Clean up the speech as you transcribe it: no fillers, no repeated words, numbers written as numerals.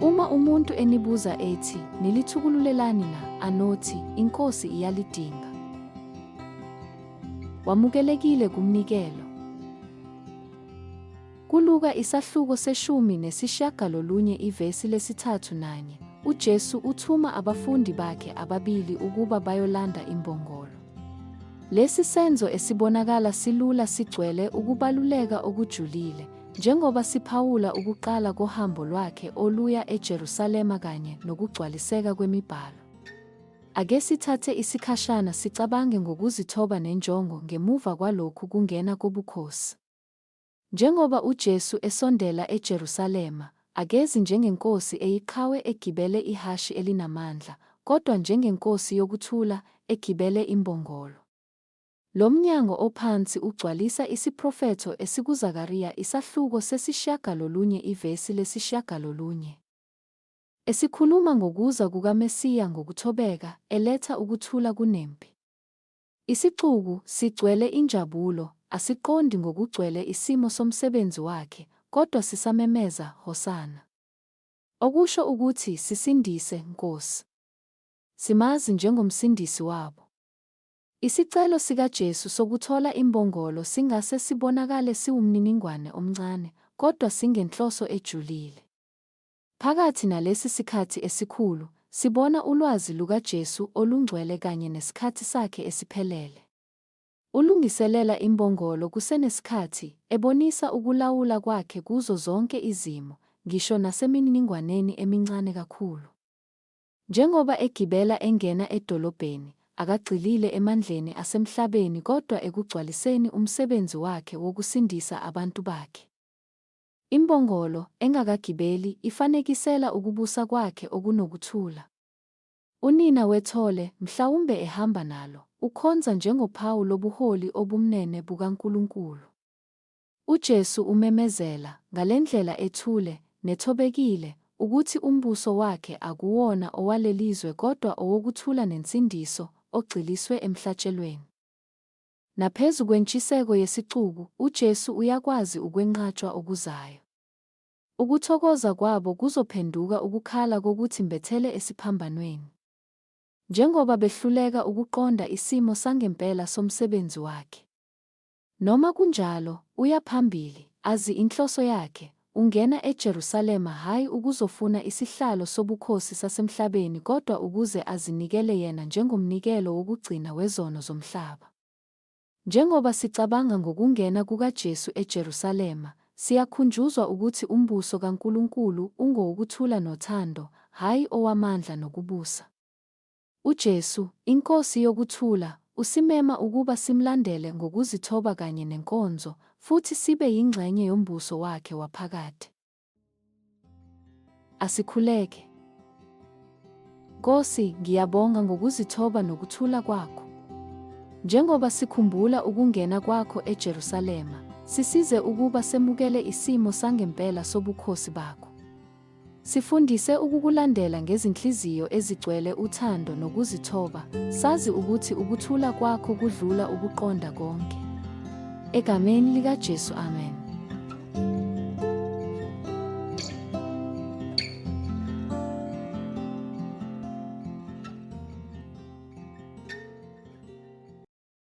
Uma umuntu enibuza ethi, Nilithukululelani na? Anothi, INkosi iyalidinga. Wamukelekile kumnikelo. KuLuka isahluko seshumi nesishiyagalolunye ivesi lesithathu nanye, uJesu uthuma abafundi bakhe ababili ukuba bayolanda imbongolo. Lesi senzo esibonakala silula sigcwele ukubaluleka okujulile, njengoba siphawula ukuqala kohambo lwakhe oluya eJerusalema kanye nokugcwaliseka kwemiBhalo. Ake sithathe isikhashana sicabange ngokuzithoba nenjongo ngemuva kwalokhu kungena kobukhosi. Njengoba uJesu esondela eJerusalema, akezi njengenkosi eyiqhawe egibele ihhashi elinamandla, kodwa njengeNkosi yokuthula egibele imbongolo. Lo mnyango ophansi ugcwalisa isiprofetho esikuZakariya isahluko sesishiyagalolunye ivesi lesishiyagalolunye, esikhuluma ngokuza kukaMesiya ngokuthobeka, eletha ukuthula kunempi. Isixuku, sigcwele injabulo, asiqondi ngokugcwele isimo somsebenzi wakhe, kodwa sisamemeza, Hosana! Okusho ukuthi, Sisindise, Nkosi! Simazi njengoMsindisi wabo. Isicelo sikaJesu sokuthola imbongolo singase sibonakale siwumniningwane omncane, kodwa singenhloso ejulile. Phakathi nalesi sikhathi esikhulu, sibona ulwazi lukaJesu olungcwele kanye nesikhathi sakhe esiphelele. Ulungiselela imbongolo kusenesikhathi, ebonisa ukulawula kwakhe kuzo zonke izimo, ngisho nasemininingwaneni emincane kakhulu. Njengoba egibela engena edolobheni, akagxilile emandleni asemhlabeni kodwa ekugcwaliseni umsebenzi wakhe wokusindisa abantu bakhe. Imbongolo, engakagibeli, ifanekisela ukubusa kwakhe okunokuthula. Unina wethole, mhlawumbe ehamba nalo, ukhonza njengophawu lobuholi obumnene bukaNkulunkulu. UJesu umemezela, ngalendlela ethule, nethobekile, ukuthi umbuso wakhe akuwona owalelizwe kodwa owokuthula nensindiso, ogxiliswe emhlatshelweni. Naphezu kwentshiseko yesixuku, uJesu uyakwazi ukwenqatshwa okuzayo. Ukuthokoza kwabo kuzophenduka ukukhala kokuthi mbethele esiphambanweni. Njengoba behluleka ukuqonda isimo sangempela somsebenzi wakhe. Noma kunjalo, uya phambili, azi inhloso yakhe, ungena eJerusalema hhayi ukuzofuna isihlalo sobukhosi sasemhlabeni kodwa ukuze azinikele yena njengomnikelo wokugcina wezono zomhlaba. Njengoba sicabanga ngokungena kukaJesu eJerusalema, siyakhunjuzwa ukuthi umbuso kaNkulunkulu ungowokuthula nothando, hhayi owamandla nokubusa. UJesu, iNkosi yokuthula, usimema ukuba simlandele ngokuzithoba kanye nenkonzo, futhi sibe yingxenye yombuso wakhe waphakade. Asikhuleke. Nkosi, ngiyabonga ngokuzithoba nokuthula kwakho. Njengoba sikhumbula ukungena kwakho eJerusalema, sisize ukuba semukele isimo sangempela sobukhosi bakho. Sifundise ukukulandela ngezinhliziyo ezigcwele uthando nokuzithoba, sazi ukuthi ukuthula kwakho kudlula ukuqonda konke. Egameni likaJesu, amen.